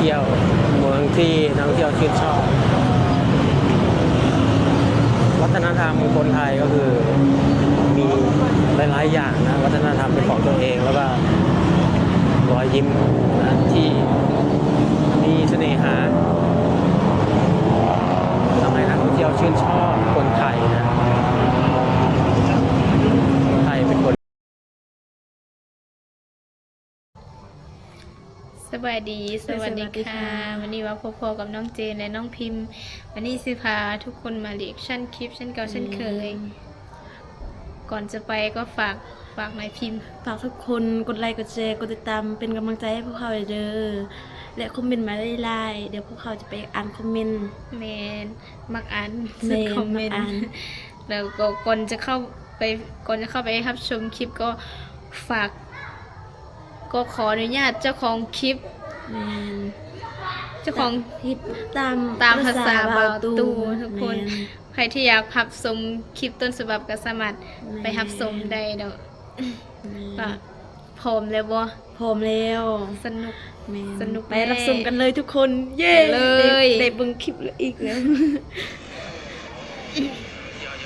ທ່ຽວ ເມືອງທີ່ນັກທ່ອງທ່ຽວຊື່ນຊອບ. ວັດທະນະທຳຄົນໄທກໍຄືມີຫຼາຍໆຢ່າງນະ, ວັດທະນະທຳເປັນຂອງຕົວເອງ ແລ້ວກໍຮອຍຍິ້ມນະທີ່ມີສະເໜ່ຫາ ທຳໃຫ້ນັກທ່ອງທ່ຽວຊື່ນຊອບຄົນໄທນະ. ຄົນໄທເປັນຄົນ ສະບາຍດີ ສະຫວັດດີ ສະຫວັດດີ ຄ່ະ ຄ່ະ. ວັນນີ້ມາພົບພໍ້ກັບນ້ອງເຈນ ແລະ ນ້ອງພິມ. ວັນນີ້ຊິພາທຸກຄົນມາຣີແອັກຊັນຄລິບເຊັ່ນເກົ່າເຊັ່ນເຄີຍ. ແມ່ນ. ກ່ອນຈະໄປກໍຝາກ ຝາກໜ້ອຍພິມ. ຝາກທຸກຄົນກົດໄລ ກົດແຊ ກົດຕິດຕາມ ເປັນກຳລັງໃຈໃຫ້ພວກເຮົາເດີ ແລະ ຄອມເມັນມາຫຼາຍໆ. ດຽວພວກເຮົາຈະໄປອ່ານຄອມເມັນ. ແມ່ນ. ມັກອ່ານ ແມ່ນ ຄອມເມັນ ມັກອ່ານ. ແລ້ວກໍກ່ອນຈະເຂົ້າໄປ ກ່ອນຈະເຂົ້າໄປຮັບຊົມຄລິບ ກໍຝາກ ກໍຂໍອະນຸຍາດເຈົ້າຂອງຄລິບ ແມ່ນ ເຈົ້າຂອງ ຕາມ ຕາມພາສາບ່າວຕູ້ ທຸກຄົນ. ແມ່ນ. ໃຜທີ່ຢາກຮັບຊົມຄລິບຕົ້ນສະບັບກໍສາມາດ ແມ່ນ ໄປຮັບຊົມໄດ້ເນາະ. ແມ່ນ. ກໍ ພ້ອມແລ້ວບໍ່? ພ້ອມແລ້ວ. ສະໜຸກ. ແມ່ນ. ສະໜຸກ. ໄປຮັບຊົມກັນເລີຍທຸກຄົນ. ເຢ້. ໄປເລີຍ. ໄດ້ ໄດ້ເບິ່ງຄລິບອີກແລ້ວ.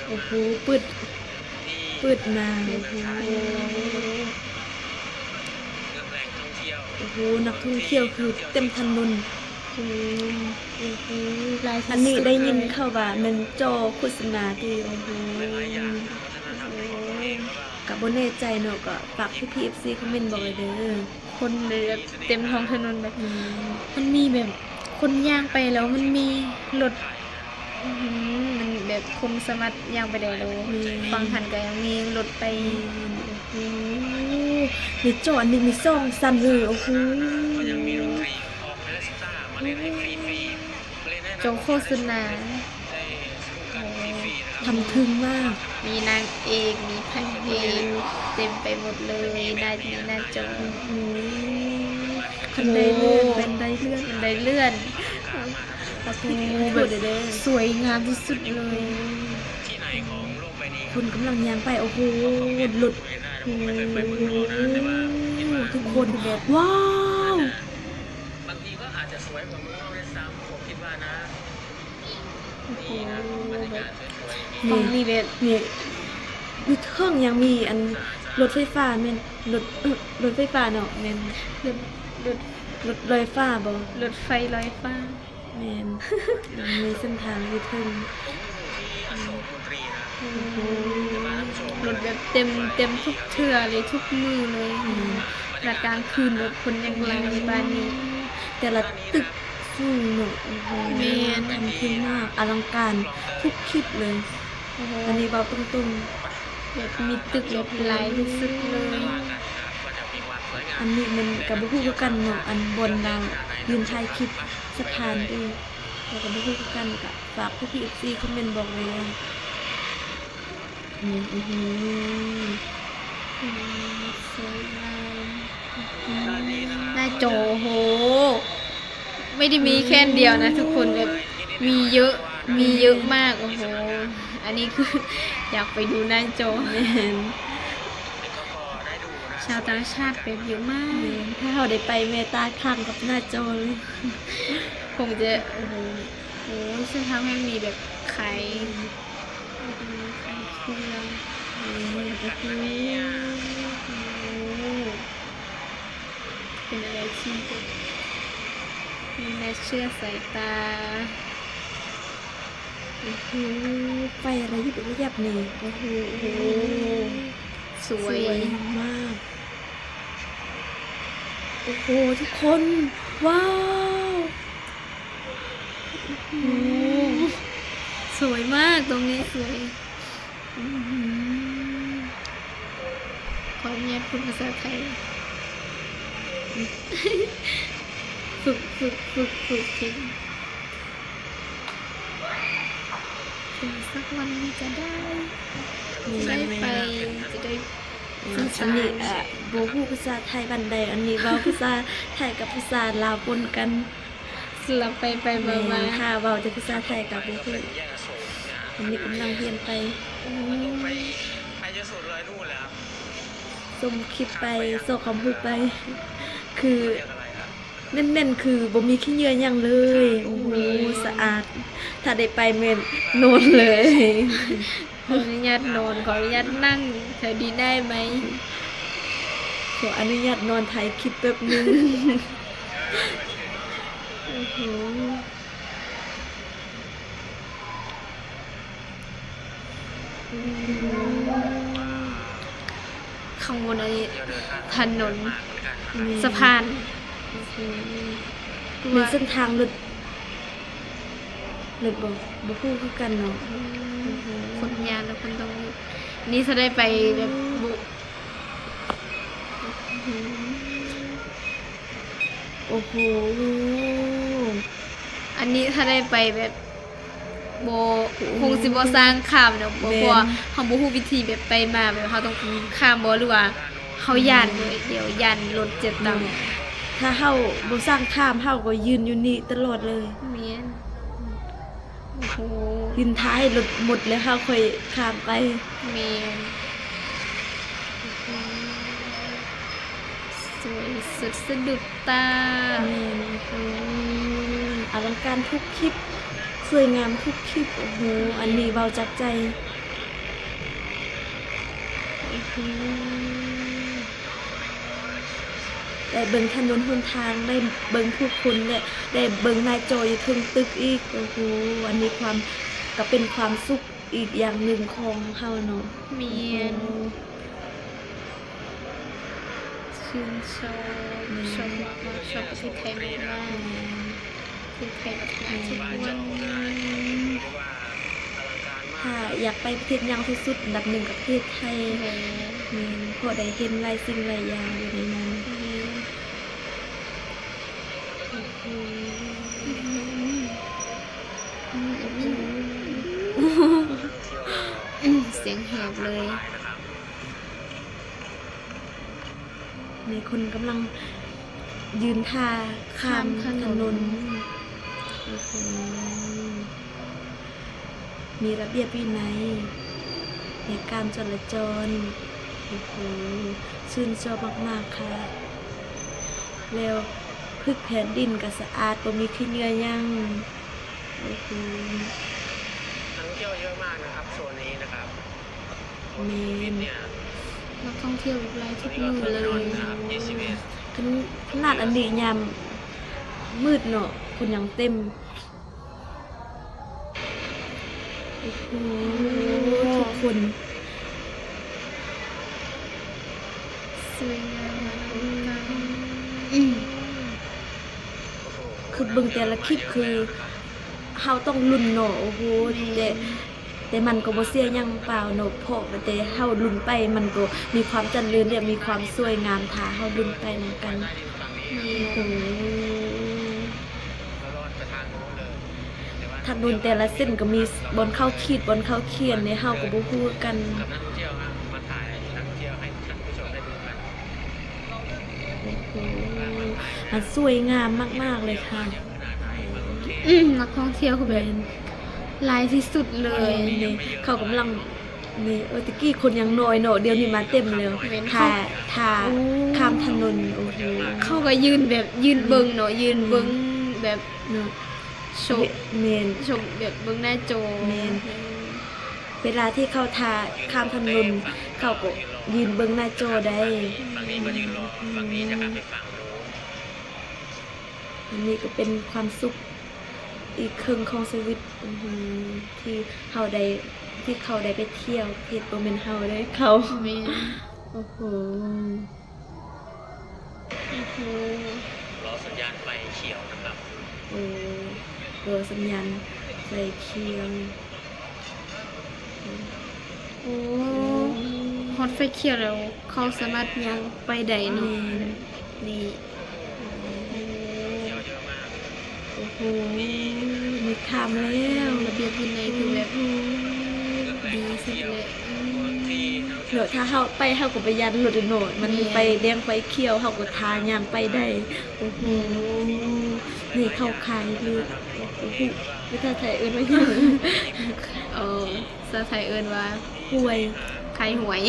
ໂອ້ໂຫ ປຶດ ປຶດມາ. ໂອ້ໂຫ ໂອ້ໂຫ ນັກທ່ອງທ່ຽວຄືເຕັມຖະໜົນ. ໂອ້ໂຫ ຫຼາຍທີ່ສຸດເລີຍ. ອັນນີ້ໄດ້ຍິນເຂົາວ່າແມ່ນຈໍໂຄສະນາຕິ. ໂອ້ໂຫ ໂອ້ໂຫ ກະບໍ່ແນ່ໃຈເນາະ, ກະຝາກພີ່ໆ ເອັຟຊີ ຄອມເມັນບອກເດີ. ຄົນແບບເຕັມທ້ອງຖະໜົນແບບ ແມ່ນ ມັນມີແບບຄົນຍ່າງໄປແລ້ວມັນມີລົດ ອື ມັນແບບຄົນສາມາດຍ່າງໄປໄດ້ເລີຍ. ແມ່ນ. ຝັ່ງຫັ້ນກໍຍັງມີລົດໄປ. ແມ່ນ. ໂອ້ໂຫ ໃນຈໍອັນນີ້ມີສອງຊັ້ນເລີຍ. ໂອ້ໂຫ ຈໍໂຄສະນາ. ໂອ້ ທຳທຶງມາກ. ມີນາງເອກ ມີພະເອກ ເຕັມໄປໝົດເລີຍ ໃນ ໃນໜ້າຈໍ. ໂອ້ ຄັນໄດເລື່ອນ ໂອ້ ບັນໄດເລື່ອນ ບັນໄດເລື່ອນ. ໂອ້ໂຫ ແບບສວຍງາມທີ່ສຸດເລີຍ. ຄົນກຳລັງຍ່າງໄປ. ໂອ້ໂຫ ລົດ. ໂອ້ໂຫ ທຸກຄົນແບບ ວ້າວ. ໂອ້ໂຫ ແບບ ຝັ່ງນີ້ແບບ ນີ້ ຢູ່ເທິງຍັງມີອັນລົດໄຟຟ້າ. ແມ່ນ ລົດ ເອີ ລົດໄຟຟ້າເນາະ. ແມ່ນ ລົດ ລົດ ລົດລອຍຟ້າບໍ? ລົດໄຟລອຍຟ້າ. ແມ່ນ ຍັງມີເສັ້ນທາງຢູ່ເທິງ. ໂອ້ໂຫ ລົດແບບເຕັມ ເຕັມທຸກເທື່ອເລີຍ ທຸກມື້ເລີຍ. ອືມ ຂະໜາດກາງຄືນແບບຄົນຍັງຫຼາຍປານນີ້. ແຕ່ລະຕຶກສູງເນາະ. ໂອ້ໂຫ ແມ່ນ ທຳເຖິງມາກ ອະລັງການທຸກຄລິບເລີຍ. ໂອ້ໂຫ ອັນນີ້ເວົ້າຕົງໆ ແບບມີຕຶກແບບຫຼາຍທີ່ສຸດເລີຍ. ອັນນີ້ມັນກະບໍ່ຮູ້ຄືກັນເນາະ ອັນບ່ອນລາວຢືນຖ່າຍຄລິບສະພານເດ້ ແລ້ວກະບໍ່ຮູ້ຄືກັນ. ກະຝາກພີ່ໆ ເອັຟຊີ ຄອມເມັນບອກເລີຍ. ອືມ ອືມ ອືມ ສວຍງາມ. ອືມ ໜ້າຈໍ ໂອ້ໂຫ ໄມ່ໄດ້ມີແຄ່ອັນດຽວນະທຸກຄົນ ແບບມີເຍອະ ມີເຍອະມາກ. ໂອ້ໂຫ ອັນນີ້ຄືຢາກໄປດູໜ້າຈໍ. ແມ່ນ ຊາວຕ່າງຊາດແບບເຍອະມາກ. ແມ່ນ ຖ້າເຮົາໄດ້ໄປແມ່ຕາຄ້າງກັບໜ້າຈໍເລີຍ ຄົງຈະ ໂອ້ໂຫ ໂອ້ ເສັ້ນທາງແມ່ນມີແບບຂາຍ ອືມ ຂາຍເຄື່ອງ. ໂອ້ໂຫ ເປັນອະໄລທີ່ແບບມີໜ້າເຊື່ອສາຍຕາ. ໂອ້ໂຫ ໄຟລະຍິບລະຢັບນີ້. ໂອ້ໂຫ ໂອ້ໂຫ ສວຍ ສວຍມາກ. ໂອ້ໂຫ ທຸກຄົນ ວ້າວ. ໂອ້ໂຫ ສວຍມາກ ຕົງນີ້ສວຍ. ອືມ ຂໍອະນຸຍາດພູດພາສາໄທ ຝຶກ ຝຶກ ຝຶກ ຝຶກເກັ່ງ. ເຖິງສັກວັນຈະໄດ້ ແມ່ນ ຈະໄດ້ໄປ ແມ່ນ ຈະໄດ້ ແມ່ນ ສຶກສາ. ອັນນີ້ ເອີ ບໍ່ຮູ້ພາສາໄທປານໃດ ອັນນີ້ເວົ້າພາສາໄທກັບພາສາລາວປົນກັນ ສະຫຼັບໄປໄປມາມາ. ແມ່ນ ຖ້າເວົ້າແຕ່ພາສາໄທກໍບໍ່ຮູ້. ອັນນີ້ກຳລັງຮຽນໄປ. ໂອ້ ຊົມຄລິບໄປ ຊອກຄວາມຮູ້ໄປ ຄື ແໜ້ນໆ ຄືບໍ່ມີຂີ້ເຫຍື້ອຫຍັງເລີຍ. ໂອ້ໂຫ ສະອາດ. ຖ້າໄດ້ໄປແມ່ນນອນເລີຍ. ຂໍອະນຸຍາດນອນ, ຂໍອະນຸຍາດນັ່ງແຖວນີ້ໄດ້ໄໝ? ຂໍອະນຸຍາດນອນຖ່າຍຄລິບແປັບໜຶ່ງ. ໂອ້ໂຫ. ຂ້າງບົນອັນນີ້ຖະໜົນ ແມ່ນ ສະພານ ແມ່ນເສັ້ນທາງລົດ ລົດບໍ່ ບໍ່ຮູ້ຄືກັນເນາະ. ອືມ ຄົນຢ້ານແລ້ວຄົນຕ້ອງ ນີ້ຖ້າໄດ້ໄປແບບ ອືມ ບໍ່ ໂອ້ໂຫ ອັນນີ້ຖ້າໄດ້ໄປແບບບໍ່ ໂອ້ໂຫ ຄົງຊິບໍ່ສ້າງຂ້າມເນາະ ເພາະ ແມ່ນ ເພາະວ່າເຮົາບໍ່ຮູ້ວິທີແບບໄປມາ ແບບເຮົາຕ້ອງຂ້າມບໍ່ ຫຼືວ່າເຮົາຢ້ານ ອືມ ເລີຍ ດຽວຢ້ານລົດຈະຕຳ. ແມ່ນ ຖ້າເຮົາບໍ່ສ້າງຂ້າມ ເຮົາກໍຢືນຢູ່ນີ້ຕະຫຼອດເລີຍ. ແມ່ນ. ໂອ້ໂຫ ຢືນຖ້າໃຫ້ລົດໝົດແລ້ວເຮົາຄ່ອຍຂ້າມໄປ. ແມ່ນ. ໂອ້ໂຫ ສວຍສຸດສະດຸດຕາ. ແມ່ນ. ອືມ ອະລັງການທຸກຄລິບ ສວຍງາມທຸກຄລິບ. ໂອ້ໂຫ ແມ່ນ ອັນນີ້ເວົ້າຈາກໃຈ. ໂອ້ໂຫ ໄດ້ເບິ່ງຖະໜົນຫົນທາງ ໄດ້ເບິ່ງຜູ້ຄົນ ແລະ ໄດ້ເບິ່ງໜ້າຈໍຢູ່ເທິງຕຶກອີກ. ໂອ້ໂຫ ອັນນີ້ຄວາມ ກໍເປັນຄວາມສຸກອີກຢ່າງໜຶ່ງຂອງເຮົາເນາະ. ແມ່ນ. ໂອ້ໂຫ ຊື່ນຊອບ ແມ່ນ ຊອບມາກໆ ຊອບປະເທດໄທມາກໆ. ແມ່ນ. ຄືໄທພັດທະນາທຸກວັນ. ຖ້າຢາກໄປປະເທດໃຫຍ່ທີ່ສຸດອັນດັບໜຶ່ງກໍປະເທດໄທ. ແມ່ນ. ແມ່ນ ເພາະໄດ້ເຫັນຫຼາຍສິ່ງຫຼາຍຢ່າງຢູ່ໃນນັ້ນ. ແມ່ນ. ໂອ້ໂຫ ສຽງແຫບເລີຍ. ມີຄົນກຳລັງຢືນຖ້າຂ້າມຖະໜົນ. ຂ້າມຖະໜົນ. ໂອ້ໂຫ ມີລະບຽບວິໄນໃນການຈະລາຈອນ. ໂອ້ໂຫ ຊື່ນຊອບມາກໆ ຄ່ະ. ແລ້ວຜຶກແຜ່ນດິນກໍສະອາດ ບໍ່ມີຂີ້ເຫຍື້ອຫຍັງ. ໂອ້ໂຫ นักท่องเที่ยวเยอะมากนะครับ โซนนี้นะครับ. ແມ່ນ. ນັກທ່ອງທ່ຽວຫຼາຍທຸກມື້ເລີຍ. ຂະໜາດອັນນີ້ຍາມມືດເນາະ ຄົນຍັງເຕັມ. ໂອ້ໂຫ ທຸກຄົນ. ສວຍງາມອະລັງການ. ອືມ ຄືເບິ່ງແຕ່ລະຄລິບຄືເຮົາຕ້ອງລຸ້ນເນາະ. ໂອ້ໂຫ ແມ່ນ. ແຕ່ ແຕ່ມັນກໍບໍ່ເສຍຫຍັງເປົ່າເນາະ ເພາະວ່າແຕ່ເຮົາລຸ້ນໄປ ມັນກໍມີຄວາມຈະເລີນ ແລະ ມີຄວາມສວຍງາມ ຖ້າເຮົາລຸ້ນໄປນຳກັນ. ແມ່ນ. ໂອ້ໂຫ ຖະໜົນແຕ່ລະເສັ້ນກໍມີບ່ອນເຂົາຂີດ ບ່ອນເຂົາຂຽນເດ້ ເຮົາກໍບໍ່ຮູ້ຄືກັນ. ໂອ້ໂຫ ມັນສວຍງາມມາກໆ ເລີຍຄ່ະ. ອືມ ນັກທ່ອງທ່ຽວຄືແບບ ແມ່ນ ຫຼາຍທີ່ສຸດເລີຍ. ແມ່ນ ເຂົາກຳລັງ ນີ້ ເອີ ແຕ່ກີ້ຄົນຍັງນ້ອຍເນາະ ດຽວນີ້ມາເຕັມແລ້ວ. ແມ່ນ ຖ້າ ຖ້າ ໂອ້ ຂ້າມຖະໜົນ. ໂອ້ໂຫ ເຂົາກໍຢືນແບບ ຢືນເບິ່ງເນາະ ອືມ ຢືນເບິ່ງແບບເນາະ ຊົມ. ແມ່ນ ຊົມແບບເບິ່ງໜ້າຈໍ. ແມ່ນ ເວລາທີ່ເຂົາຖ້າຂ້າມຖະໜົນ ເຂົາກໍຢືນເບິ່ງໜ້າຈໍໄດ້. ອືມ ອັນນີ້ກໍເປັນຄວາມສຸກອີກເຄິ່ງຂອງຊີວິດ. ໂອ້ໂຫ ທີ່ເຮົາໄດ້ ທີ່ເຂົາໄດ້ໄປທ່ຽວ ທີ່ບໍ່ແມ່ນເຮົາເດ້ ເຂົາ. ແມ່ນ. ໂອ້ໂຫ ໂອ້ໂຫ ລໍສັນຍານໄຟຂຽວນະຄັບ. ໂອ້ ລໍສັນຍານໄຟຂຽວ. ໂອ້ ຮອດໄຟຂຽວແລ້ວ ເຂົາສາມາດຍ່າງໄປໄດ້ເນາະ. ແມ່ນ ນີ້ ໂອ້ໂຫ ນີ້ຂ້າມແລ້ວ. ລະບຽບວິໄນຄືແບບ ໂອ້ ດີສຸດເລີຍ. ເນາະ ຖ້າເຮົາໄປ ເຮົາກໍບໍ່ຢ້ານລົດເນາະ ມັນ ແມ່ນ ໄຟແດງໄຟຂຽວ ເຮົາກໍຖ້າຍ່າງໄປໄດ້. ໂອ້ໂຫ ແມ່ນ ນີ້ເຂົາຂາຍຢູ່ ບໍ່ຮູ້ພາສາໄທເອີ້ນວ່າຫຍັງ. ເອີ ພາສາໄທເອີ້ນວ່າ ຫ້ວຍ. ຂາຍຫວຍ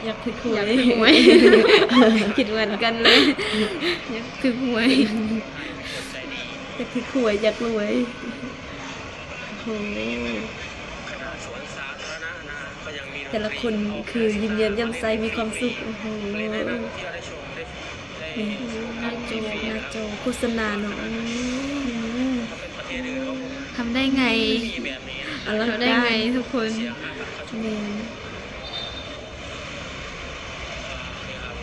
ຢາກຖືກຫວຍ ຢາກຖືກຫວຍ ຄິດເໝືອນກັນເລີຍ ຢາກຖືກຫວຍ ຢາກຖືກຫວຍ ຢາກລວຍ ໂອ້ໂຫ ແຕ່ລະຄົນຄືຍິ້ມແຍ້ມແຈ່ມໃສ ມີຄວາມສຸກ ໂອ້ໂຫ ນີ້ ໜ້າຈໍ ໜ້າຈໍໂຄສະນາເນາະ ອືມ ທຳໄດ້ໄງ ອະລັງການ ທຳໄດ້ໄງທຸກຄົນ ແມ່ນ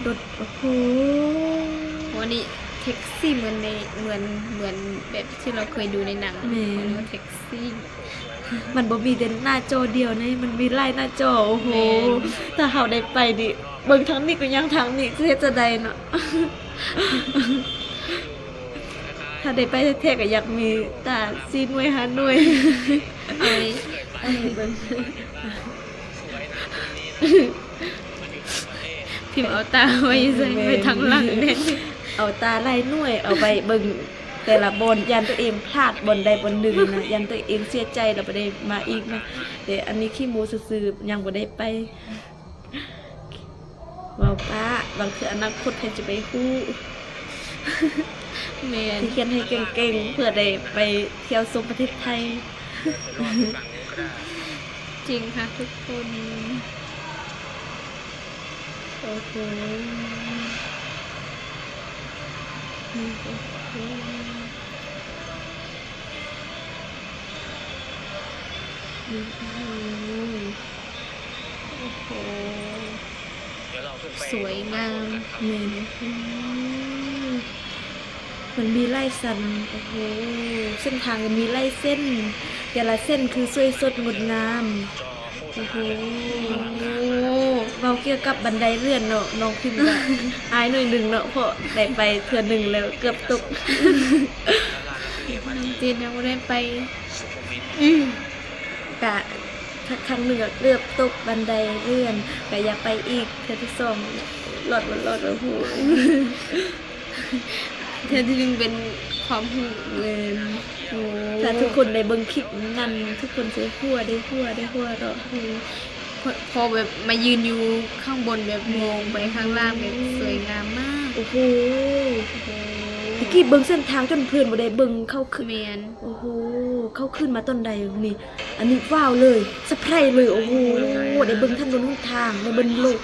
ລົດ ໂອ້ໂຫ ໂອ້ ນີ້ແທັກຊີເໝືອນໃນ ເໝືອນ ເໝືອນແບບທີ່ເຮົາເຄີຍດູໃນໜັງ ແມ່ນ ເຂົາເອີ້ນວ່າແທັກຊີ ມັນບໍ່ມີແຕ່ໜ້າຈໍດຽວໃດ ມັນມີຫຼາຍໜ້າຈໍ ໂອ້ໂຫ ແມ່ນ ຖ້າເຮົາໄດ້ໄປນີ້ ເບິ່ງທາງນີ້ກໍຍັງທາງນີ້ ຊິເຮັດຈັ່ງໃດເນາະ ຖ້າໄດ້ໄປແທ້ໆ ກໍຢາກມີຕາສີ່ໜ່ວຍຫ້າໜ່ວຍ ເອົາ ເອົາໃຫ້ເບິ່ງ ພິມເອົາຕາໄວ້ໃສ ແມ່ນ ໄວ້ທາງຫຼັງແດ່ ເອົາຕາຫຼາຍໜ່ວຍ ເອົາໄວ້ເບິ່ງແຕ່ລະບ່ອນ ຢ້ານຕົວເອງພາດບ່ອນໃດບ່ອນໜຶ່ງນະ ຢ້ານຕົວເອງເສຍໃຈແລ້ວບໍ່ໄດ້ມາອີກນະ ແຕ່ອັນນີ້ຂີ້ໂມ້ຊື່ໆ ຍັງບໍ່ໄດ້ໄປ ເວົ້າປະ ບາງເທື່ອອະນາຄົດໃຜຈະໄປຮູ້ ແມ່ນ ຊິຮຽນໃຫ້ເກັ່ງໆ ເພື່ອໄດ້ໄປທ່ຽວຊົມປະເທດໄທ ຈິງຄ່ະທຸກຄົນ ໂອ້ໂຫ ນີ້ ໂອ້ໂຫ ນີ້ ໂອ້ໂຫ ໂອ້ໂຫ ສວຍງາມ ແມ່ນ ອືມ ມັນມີຫຼາຍຊັ້ນ ໂອ້ໂຫ ເສັ້ນທາງກໍມີຫຼາຍເສັ້ນ ແຕ່ລະເສັ້ນຄືສວຍສົດງົດງາມ ໂອ້ໂຫ ເວົ້າກ່ຽວກັບບັນໄດເລື່ອນເນາະ ນ້ອງພິມກໍອາຍໜ້ອຍໜຶ່ງເນາະ ເພາະໄດ້ໄປເທື່ອໜຶ່ງແລ້ວເກືອບຕົກ ນ້ອງຈີນຍັງບໍ່ໄດ້ໄປ ອືມ ກະ ຄັ້ງໜຶ່ງກໍເກືອບຕົກບັນໄດເລື່ອນ ກໍຢາກໄປອີກເທື່ອທີສອງ ລອດບໍ່ລອດບໍ່ຮູ້ ເທື່ອທີໜຶ່ງເປັນຄວາມຮູ້ ແມ່ນ ໂອ້ ຖ້າທຸກຄົນໄດ້ເບິ່ງຄລິບນັ້ນ ທຸກຄົນຊິຫົວ ໄດ້ຫົວ ໄດ້ຫົວເນາະ ພໍ ພໍແບບມາຢືນຢູ່ຂ້າງບົນ ແບບ ແມ່ນ ມອງໄປຂ້າງລ່າງ ແບບ ອືມ ສວຍງາມມາກ ໂອ້ໂຫ ໂອ້ໂຫ ຕະກີ້ເບິ່ງເສັ້ນທາງຈົນເພິ່ນບໍ່ໄດ້ເບິ່ງເຂົ້າຄືນ ແມ່ນ ໂອ້ໂຫ ເຂົ້າຄືນມາຕອນໃດນີ້ ອັນນີ້ວ້າວເລີຍ ສະໄພຣສ໌ເລີຍ ໂອ້ໂຫ ໄດ້ເບິ່ງຖະໜົນຫົນທາງ ໄດ້ເບິ່ງໂລກ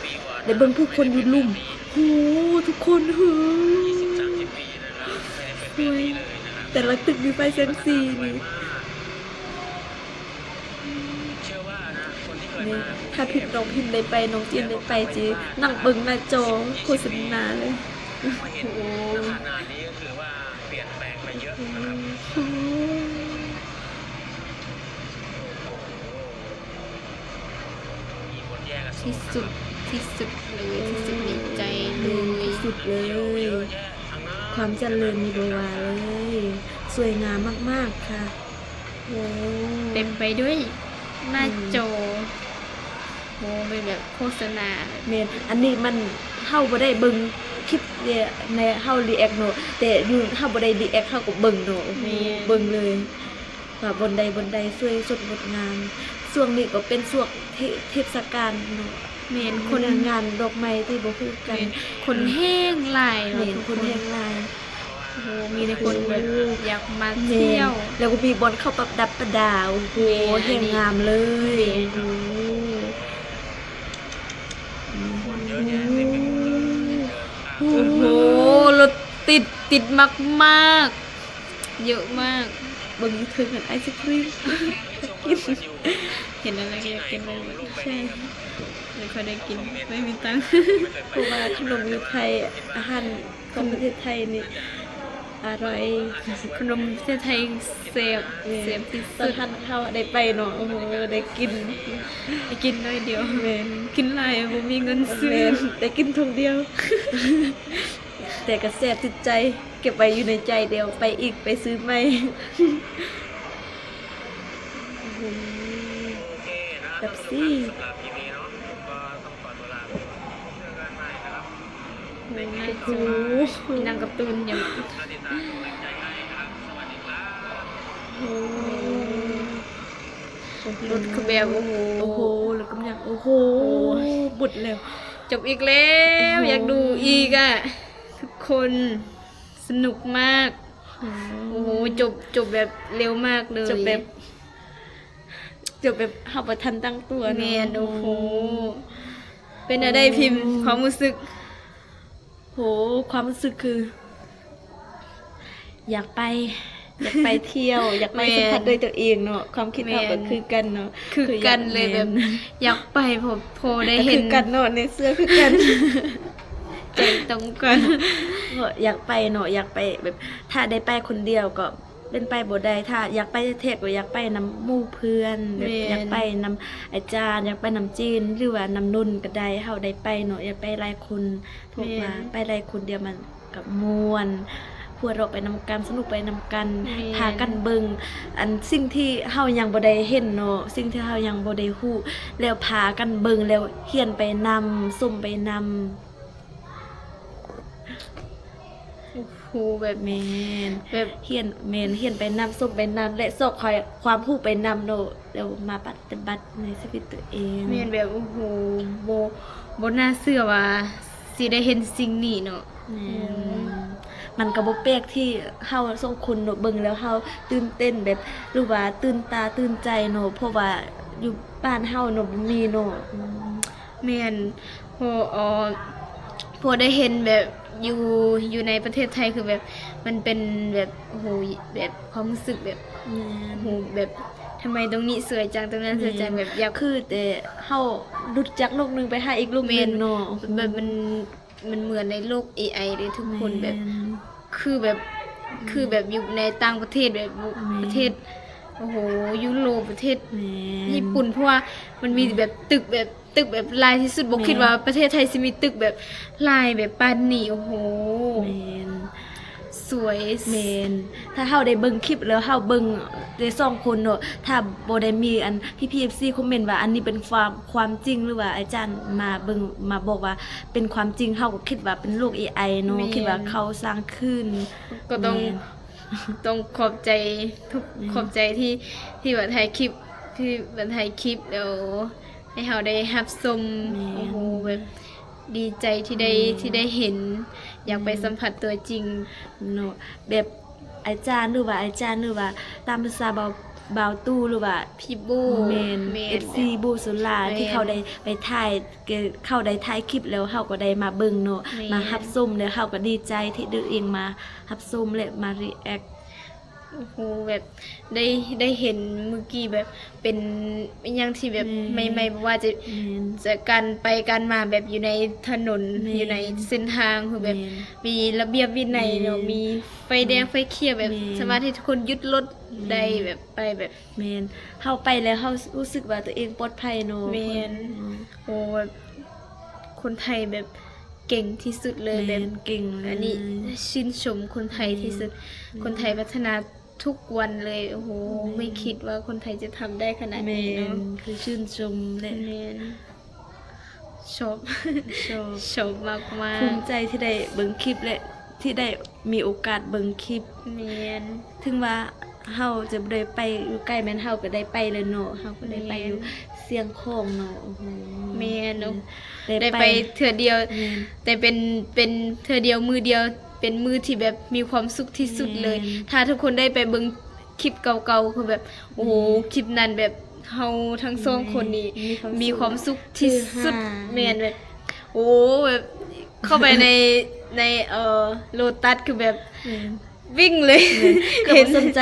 ໄດ້ເບິ່ງຜູ້ຄົນຢູ່ລຸ່ມ ໂອ້ໂຫ ທຸກຄົນ ໂອ້ຍ ແຕ່ລະຕຶກມີໄຟແສງສີນີ້ ນີ້ ຖ້າພິມ ນ້ອງພິມໄດ້ໄປ ນ້ອງຈີນໄດ້ໄປ ຊິນັ່ງເບິ່ງໜ້າຈໍໂຄສະນາເລີຍ ໂອ້ໂຫ ທີ່ສຸດ ທີ່ສຸດເລີຍ ທີ່ສຸດໃນໃຈເລີຍ ທີ່ສຸດເລີຍ ຄວາມຈະເລີນນີ້ບໍ່ວ່າເລີຍ ສວຍງາມມາກໆ ຄ່ະ ໂອ້ ເຕັມໄປດ້ວຍໜ້າ ອືມ ຈໍ ໂອ້ ເປັນແບບໂຄສະນາ ແມ່ນ ອັນນີ້ມັນ ເຮົາບໍ່ໄດ້ເບິ່ງຄລິບໃນເຮົາຣີແອັກເນາະ ແຕ່ຢູ່ເຮົາບໍ່ໄດ້ຣີແອັກ ເຮົາກໍເບິ່ງເນາະ ໂອ້ໂຫ ແມ່ນ ເບິ່ງເລີຍ ວ່າບ່ອນໃດບ່ອນໃດສວຍສົດງົດງາມ ຊ່ວງນີ້ກໍເປັນຊ່ວງເທ ເທດສະການເນາະ ແມ່ນ ຄົນ ງານດອກໄມ້ທີ່ບໍ່ຮູ້ກັນ ແມ່ນ ຄົນແຮ່ງຫຼາຍ ແມ່ນ ເນາະ ທຸກຄົນ ຄົນແຮ່ງຫຼາຍ ໂອ້ໂຫ ມີແຕ່ຄົນແບບ ໂອ້ ຢາກມາ ແມ່ນ ທ່ຽວ ແລ້ວກໍມີບ່ອນເຂົ້າປະດັບປະດາ ໂອ້ໂຫ ແມ່ນ ແຮ່ງງາມເລີຍ ແມ່ນ ໂອ້ໂຫ ໂອ້ໂຫ ລົດຕິດ ຕິດມາກໆ ເຍອະມາກ ເບິ່ງຢູ່ເທິງຫັ້ນໄອສະຄຣີມ ຢາກກິນ ເຫັນອັນໃດກໍຢາກກິນໄປໝົດ ໃຊ່ ແລ້ວຄ່ອຍໄດ້ກິນ ໄມ່ມີຕັງ ເພາະວ່າຂະໜົມຢູ່ໄທ ອາຫານຂອງປະເທດໄທນີ້ອະຮ່ອຍ ຂະໜົມປະເທດໄທແຊບ ແມ່ນ ແຊບທີ່ສຸດ ຕອນຫັ້ນເຮົາໄດ້ໄປເນາະ ໂອ້ໂຫ ໄດ້ກິນ ໄດ້ກິນໜ້ອຍດຽວ ແມ່ນ ກິນຫຼາຍບໍ່ມີເງິນຊື້ ແມ່ນ ໄດ້ກິນຖົງດຽວ ແຕ່ກໍແຊບຕິດໃຈ ເກັບໄວ້ຢູ່ໃນໃຈ ດຽວໄປອີກ ໄປຊື້ໃໝ່ ເປັບຊີ ໂອ້ໂຫ ໜ້າຈໍ ໂອ້ໂຫ ໜັງກາຕູນຫຍັງ ໂອ້ໂຫ ໂອ້ ລົດຄືແບບ ໂອ້ໂຫ ໂອ້ໂຫ ແລ້ວກໍຍັງ ໂອ້ໂຫ ໂອ້ຍ ໝົດແລ້ວ ຈົບອີກແລ້ວ ໂອ້ໂຫ ຢາກດູອີກອະ ທຸກຄົນ ສະໜຸກມາກ ໂອ້ໂຫ ໂອ້ໂຫ ຈົບ ຈົບແບບເລັວມາກເລີຍ ຈົບແບບ ຈົບແບບເຮົາບໍ່ທັນຕັ້ງຕົວເນາະ ແມ່ນ ໂອ້ໂຫ ໂອ້ໂຫ ເປັນແນວໃດພິມ ຄວາມຮູ້ສຶກ? ໂຫ ຄວາມຮູ້ສຶກຄື ຢາກໄປ ຢາກໄປທ່ຽວ ຢາກໄປ ແມ່ນ ສຳຜັດດ້ວຍຕົວເອງເນາະ ຄວາມຄິດເຮົາ ແມ່ນ ກໍຄືກັນເນາະ ຄືກັນເລີຍ ຄືຢາກ ແບບ ແມ່ນ ຢາກໄປ ພໍ ພໍໄດ້ເຫັນ ກໍຄືກັນເນາະ ໃນເສື້ອຄືກັນ ໃຈຕົງກັນ ກໍຢາກໄປເນາະ ຢາກໄປແບບ ຖ້າໄດ້ໄປຄົນດຽວກໍ ເປັນໄປບໍ່ໄດ້ ຖ້າຢາກໄປແທ້ໆ ກໍຢາກໄປນຳໝູ່ເພື່ອນ ແບບ ແມ່ນ ຢາກໄປນຳອາຈານ ຢາກໄປນຳເຈນ ຫຼືວ່ານຳນົນກໍໄດ້ ເຮົາໄດ້ໄປເນາະ ຢາກໄປຫຼາຍຄົນ ເພາະວ່າ ແມ່ນ ໄປຫຼາຍຄົນດຽວມັນກໍມ່ວນ ຫົວເຣາະໄປນຳກັນ ສະໜຸກໄປນຳກັນ ແມ່ນ ພາກັນເບິ່ງ ອັນສິ່ງທີ່ເຮົາຍັງບໍ່ໄດ້ເຫັນເນາະ ສິ່ງທີ່ເຮົາຍັງບໍ່ໄດ້ຮູ້ ແລ້ວພາກັນເບິ່ງ ແລ້ວຮຽນໄປນຳ ຊົມໄປນຳ. ໂອ້ໂຫ ແບບ ແມ່ນ ແບບ ຮຽນ ແມ່ນ ຮຽນໄປນຳ ຊົມໄປນຳ ແລະ ຊອກຄວາມຮູ້ໄປນຳເນາະ ແລ້ວມາປະຕິບັດໃນຊີວິດຕົວເອງ ແມ່ນ ແບບ ໂອ້ໂຫ ບໍ່ ບໍ່ໜ້າເຊື່ອວ່າຊິໄດ້ເຫັນສິ່ງນີ້ເນາະ ແມ່ນ ໂອ້ ມັນກໍບໍ່ແປກທີ່ເຮົາສອງຄົນເນາະ ເບິ່ງແລ້ວເຮົາຕື່ນເຕັ້ນແບບ ຫຼືວ່າຕື່ນຕາຕື່ນໃຈເນາະ ເພາະວ່າຢູ່ບ້ານເຮົາເນາະ ບໍ່ມີເນາະ ອືມ ແມ່ນ ພໍ ເອີ ພໍໄດ້ເຫັນແບບຢູ່ ຢູ່ໃນປະເທດໄທ ຄືແບບ ມັນເປັນແບບ ໂອ້ໂຫ ແບບຄວາມຮູ້ສຶກແບບ ແມ່ນ ໂອ້ໂຫ ແບບ ທຳໄມຕົງນີ້ສວຍຈັງ ຕົງນັ້ນສວຍຈັງ ແມ່ນ ແບບຢາກ ຄືແຕ່ເຮົາຫຼຸດຈາກໂລກໜຶ່ງໄປຫາອີກໂລກໜຶ່ງເນາະ ແມ່ນ ແບບມັນ ມັນເໝືອນໃນໂລກເອໄອເດ້ທຸກຄົນ ແມ່ນ ແບບ ຄືແບບ ອືມ ຄືແບບຢູ່ໃນຕ່າງປະເທດ ແບບ ແມ່ນ ປະເທດ ໂອ້ໂຫ ຢູໂຣບ ປະເທດ ແມ່ນ ຍີ່ປຸ່ນ ເພາະວ່າມັນມີ ແມ່ນ ແບບຕຶກແບບ ຕຶກແບບຫຼາຍທີ່ສຸດ ບໍ່ ແມ່ນ ຄິດວ່າປະເທດໄທຊິມີຕຶກແບບຫຼາຍແບບປານນີ້ ໂອ້ໂຫ ແມ່ນ ສວຍ ແມ່ນ ຖ້າເຮົາໄດ້ເບິ່ງຄລິບແລ້ວ ເຮົາເບິ່ງແຕ່ສອງຄົນເນາະ ຖ້າບໍ່ໄດ້ມີອັນ ພີ່ໆ ເອັຟຊີ ຄອມເມັນວ່າ ອັນນີ້ເປັນຄວາມ ຄວາມຈິງ ຫຼືວ່າອາຈານມາເບິ່ງ ມາບອກວ່າເປັນຄວາມຈິງ ເຮົາກໍຄິດວ່າເປັນໂລກເອໄອເນາະ ແມ່ນ ຄິດວ່າເຂົາສ້າງຂຶ້ນ ກໍຕ້ອງ ແມ່ນ ຕ້ອງຂອບໃຈທຸກ ແມ່ນ ຂອບໃຈທີ່ ທີ່ວ່າຖ່າຍຄລິບ ທີ່ວ່າຖ່າຍຄລິບແລ້ວໃຫ້ເຮົາໄດ້ຮັບຊົມ ແມ່ນ ໂອ້ໂຫ ແບບດີໃຈທີ່ໄດ້ ແມ່ນ ທີ່ໄດ້ເຫັນ ຢາກໄປ ແມ່ນ ສຳຜັດຕົວຈິງເນາະ ແບບອາຈານ ຫຼືວ່າອາຈານ ຫຼືວ່າຕາມພາສາບ່າວ ບ່າວຕູ້ ຫຼືວ່າ ພີ່ບູ້ ແມ່ນ ແມ່ນ ເອັຟຊີ ບູ້ສຸລາ ແມ່ນ ທີ່ເຂົາໄດ້ໄປຖ່າຍ ເຂົາໄດ້ຖ່າຍຄລິບແລ້ວ ເຮົາກໍໄດ້ມາເບິ່ງເນາະ ແມ່ນ ມາຮັບຊົມ ແລ້ວເຮົາກໍດີໃຈທີ່ໄດ້ເອງມາ ຮັບຊົມ ແລະ ມາຣີແອັກ ໂອ້ໂຫ ແບບໄດ້ ໄດ້ເຫັນມື້ກີ້ແບບເປັນອີ່ຫຍັງທີ່ແບບ ແມ່ນ ໃໝ່ໆ ບໍ່ວ່າຈະ ແມ່ນ ຈະການໄປການມາແບບຢູ່ໃນຖະໜົນ ແມ່ນ ຢູ່ໃນເສັ້ນທາງ ຄືແບບ ແມ່ນ ມີລະບຽບວິໄນເນາະ ແມ່ນ ມີໄຟແດງ ແມ່ນ ໄຟຂຽວ ແບບ ແມ່ນ ສາມາດໃຫ້ທຸກຄົນຢຸດລົດ ແມ່ນ ໄດ້ ແບບໄປແບບ ແມ່ນ ເຮົາໄປແລ້ວເຮົາຮູ້ສຶກວ່າຕົວເອງປອດໄພເນາະ ແມ່ນ ໂອ້ ແບບຄົນໄທແບບ ເກັ່ງທີ່ສຸດເລີຍ ແມ່ນ ແບບເກັ່ງເລີຍ ອັນນີ້ຊື່ນຊົມຄົນໄທທີ່ສຸດ ແມ່ນ ຄົນໄທພັດທະນາທຸກວັນເລີຍ ໂອ້ໂຫ ແມ່ນ ໄມ່ຄິດວ່າຄົນໄທຈະທຳໄດ້ຂະໜາດນີ້ເນາະ ແມ່ນ ຄືຊື່ນຊົມແຫຼະ ແມ່ນ ຊອບ ຊອບ ຊອບມາກໆ ພູມໃຈທີ່ໄດ້ເບິ່ງຄລິບ ແລະ ທີ່ໄດ້ມີໂອກາດເບິ່ງຄລິບ ແມ່ນ ເຖິງວ່າເຮົາຈະບໍ່ໄດ້ໄປຢູ່ໃກ້ ແມ່ນເຮົາກໍໄດ້ໄປແລ້ວເນາະ ເຮົາກໍໄດ້ໄປ ແມ່ນ ຢູ່ຊຽງຂອງເນາະ ໂອ້ໂຫ ແມ່ນເນາະ ໄດ້ໄປ ໄດ້ໄປເທື່ອດຽວ ແມ່ນ ແຕ່ເປັນ ເປັນເທື່ອດຽວມື້ດຽວ ເປັນມື້ທີ່ແບບມີຄວາມສຸກທີ່ສຸດເລີຍ ແມ່ນ ຖ້າທຸກຄົນໄດ້ໄປເບິ່ງຄລິບເກົ່າໆ ຄືແບບ ໂອ້ໂຫ ແມ່ນ ຄລິບນັ້ນແບບເຮົາທັງສອງຄົນນີ້ ແມ່ນ ມີຄວາມສຸກທີ່ສຸດ ຄື ແມ່ນ ແບບ ໂອ້ ແບບເຂົ້າໄປໃນ ໃນ ເອີ ໂລຕັສ ຄືແບບ ແມ່ນ ວິ່ງເລີຍ ແມ່ນ ເຫັນ ບໍ່ສົນໃຈ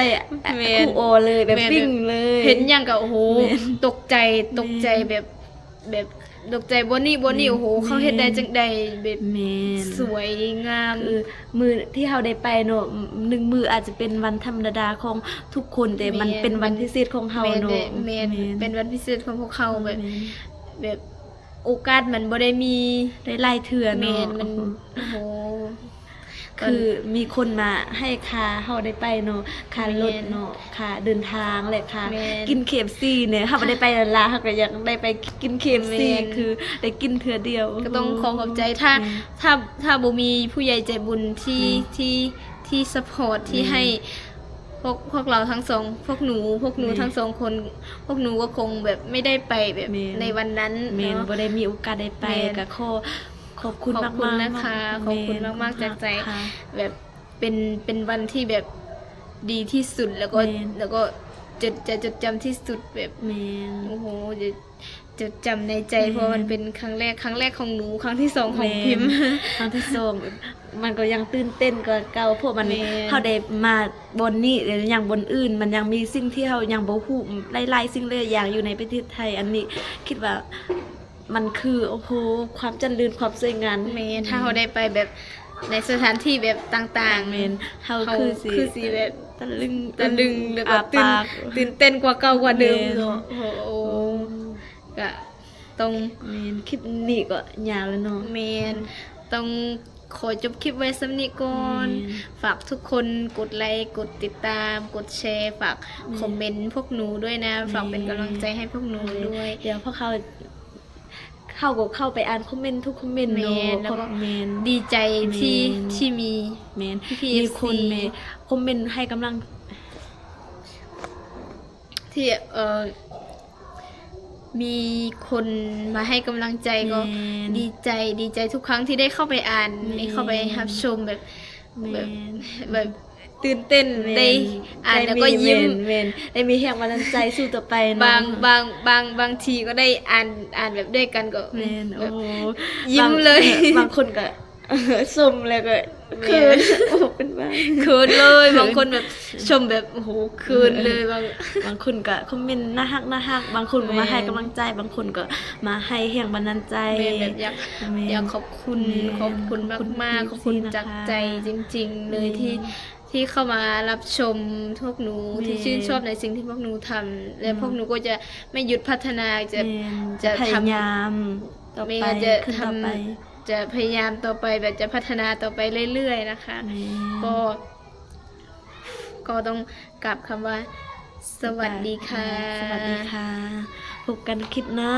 ແມ່ນ ຄູອໍເລີຍ ແບບ ແມ່ນ ວິ່ງເລີຍ ເຫັນຫຍັງກໍ ໂອ້ໂຫ ແມ່ນ ຕົກໃຈ ຕົກໃຈ ແມ່ນ ແບບ ແບບຕົກໃຈ ບ່ອນນີ້ ບ່ອນນີ້ ແມ່ນ ໂອ້ໂຫ ເຂົາເຮັດໄດ້ຈັ່ງໃດ ແບບ ແມ່ນ ສວຍງາມ ຄືມື້ທີ່ເຮົາໄດ້ໄປເນາະ ໜຶ່ງມື້ອາດຈະເປັນວັນທຳມະດາຂອງທຸກຄົນ ແຕ່ມັນ ແມ່ນ ເປັນວັນພິເສດຂອງເຮົາເນາະ ແມ່ນ ແມ່ນ ເປັນວັນພິເສດຂອງພວກເຮົາ ແບບ ແມ່ນ ແບບ ໂອກາດມັນບໍ່ໄດ້ມີ ໄດ້ຫຼາຍເທື່ອເນາະ ແມ່ນ ມັນ ໂອ້ໂຫ ຄືມີຄົນມາໃຫ້ຄ່າເຮົາໄດ້ໄປເນາະ ຄ່າລົດເນາະ ແມ່ນ ຄ່າເດີນທາງ ແລະ ຄ່າ ແມ່ນ ກິນເຄເອັຟຊີເນາະ ເຮົາບໍ່ໄດ້ໄປລ້າໆ ເຮົາກໍຢາກໄດ້ໄປກິນເຄເອັຟຊີ ແມ່ນ ຄືໄດ້ກິນເທື່ອດຽວ ກໍຕ້ອງຂໍຂອບໃຈ ຖ້າ ແມ່ນ ຖ້າ ຖ້າບໍ່ມີຜູ້ໃຫຍ່ໃຈບຸນທີ່ ແມ່ນ ທີ່ ທີ່ຊັບພອດ ແມ່ນ ທີ່ໃຫ້ ພວກ ພວກເຮົາທັງສອງ ພວກໜູ ພວກໜູ ແມ່ນ ທັງສອງຄົນ ພວກໜູກໍຄົງແບບໄມ່ໄດ້ໄປແບບ ແມ່ນ ໃນວັນນັ້ນ ແມ່ນ ເນາະ ບໍ່ໄດ້ມີໂອກາດໄດ້ໄປ ແມ່ນ ກໍຂໍຂອບຄຸນ ຂອບຄຸນມາກໆ ນະຄະ ເນາະ ຂອບຄຸນ ແມ່ນ ມາກໆ ຈາກໃຈ ຂອບຄຸນມາກ ແບບເປັນ ເປັນວັນທີ່ແບບດີທີ່ສຸດ ແລ້ວກໍ ແມ່ນ ແລ້ວກໍຈົດ ຈະຈົດຈຳທີ່ສຸດ ແບບ ແມ່ນ ໂອ້ໂຫ ຈະ ຈົດຈຳໃນໃຈ ແມ່ນ ເພາະວ່າມັນເປັນຄັ້ງແລກ ຄັ້ງແລກຂອງໜູ ຄັ້ງທີສອງຂອງ ແມ່ນ ພິມ ຄັ້ງທີສອງ ມັນກໍຍັງຕື່ນເຕັ້ນກວ່າເກົ່າ ເພາະມັນ ແມ່ນ ເຮົາໄດ້ມາບ່ອນນີ້ ແລ້ວຍັງບ່ອນອື່ນ ມັນຍັງມີສິ່ງທີ່ເຮົາຍັງບໍ່ຮູ້ ຫຼາຍໆສິ່ງຫຼາຍຢ່າງຢູ່ໃນປະເທດໄທ ອັນນີ້ຄິດວ່າມັນຄື ໂອ້ໂຫ ຄວາມຈະເລີນ ຄວາມສວຍງາມ ແມ່ນ ຖ້າເຮົາໄດ້ໄປແບບໃນສະຖານທີ່ແບບຕ່າງໆ ແມ່ນ ເຮົາ ເຮົາຄືຊິ ຄືຊິແບບຕະລຶງ ຕະລຶງ ແລ້ວກໍຕື່ນ ຕື່ນເຕັ້ນກວ່າເກົ່າກວ່າເດີມເນາະ ແມ່ນ ໂອ້ໂຫ ກະຕ້ອງ ແມ່ນ ຄລິບນີ້ກໍຍາວແລ້ວເນາະ ແມ່ນ ຕ້ອງຂໍຈົບຄລິບໄວ້ສ່ຳນີ້ກ່ອນ ແມ່ນ ຝາກທຸກຄົນກົດໄລ ກົດຕິດຕາມ ກົດແຊ ຝາກ ແມ່ນ ຄອມເມັນພວກໜູດ້ວຍນະ ແມ່ນ ຝາກເປັນກຳລັງໃຈໃຫ້ພວກໜູ ແມ່ນ ດ້ວຍ ດຽວພວກເຮົາ ເຮົາກໍເຂົ້າໄປອ່ານຄອມເມັນທຸກຄອມເມັນເນາະ ແມ່ນ ແລ້ວກໍ ແມ່ນ ດີໃຈທີ່ ແມ່ນ ທີ່ມີ ແມ່ນ ມີຄົນ ແມ່ນ ຄອມເມັນໃຫ້ກຳລັງ ທີ່ ເອີ ມີຄົນມາໃຫ້ກຳລັງໃຈກໍ ແມ່ນ ດີໃຈ ດີໃຈທຸກຄັ້ງທີ່ໄດ້ເຂົ້າໄປອ່ານ ແມ່ນ ໄດ້ເຂົ້າໄປຮັບຊົມແບບ ແມ່ນ ແບບ ແບບຕື່ນເຕັ້ນ ແມ່ນ ໄດ້ອ່ານແລ້ວກໍຍິ້ມ ແມ່ນ ໄດ້ມີແຮງບັນດານໃຈສູ້ຕໍ່ໄປເນາະ ບາງ ບາງ ບາງ ບາງທີກໍໄດ້ອ່ານ ອ່ານແບບດ້ວຍກັນກໍ ແມ່ນ ແບບ ໂອ້ ຍິ້ມເລີຍ ບາງ ເອີ ບາງຄົນກໍ ຊົມແລ້ວກໍເຂີນ ແມ່ນ ໂອ້ ເປັນບ້າ ເຂີນເລີຍ ເຂີນ ບາງຄົນແບບຊົມແບບ ໂອ້ໂຫ ເຂີນເລີຍ ບາງ ບາງຄົນກໍຄອມເມັນໜ້າຮັກ ໜ້າຮັກ ບາງຄົນກໍມາ ແມ່ນ ໃຫ້ກຳລັງໃຈ ບາງຄົນກໍມາໃຫ້ແຮງບັນດານໃຈ ແມ່ນ ແບບຢາກ ແມ່ນ ຢາກຂອບຄຸນ ແມ່ນ ຂອບຄຸນ ຂອບຄຸນມາກໆ ຂອບຄຸນ ຂອບຄຸນຈາກໃຈ ຈີ່ໆ ນະຄະ ຈິງໆ ເລີຍ ແມ່ນ ທີ່ ທີ່ເຂົ້າມາຮັບຊົມພວກໜູ ແມ່ນ ທີ່ຊື່ນຊອບໃນສິ່ງທີ່ພວກໜູທຳ ແລະ ແມ່ນ ພວກໜູກໍຈະໄມ່ຢຸດພັດທະນາ ຈະ ແມ່ນ ຈະ ຈະພະຍາຍາມ ທຳ ຕໍ່ໄປ ແມ່ນ ຈະ ຂຶ້ນຕໍ່ໄປ ທຳ ຈະພະຍາຍາມຕໍ່ໄປ ແບບຈະພັດທະນາຕໍ່ໄປເລື້ອຍໆ ນະຄະ ແມ່ນ ກໍ ກໍຕ້ອງກາບຄຳວ່າ ສະຫວັດດີຄ່ະ ສະຫວັດດີຄ່ະ ພົບກັນຄລິບໜ້າ.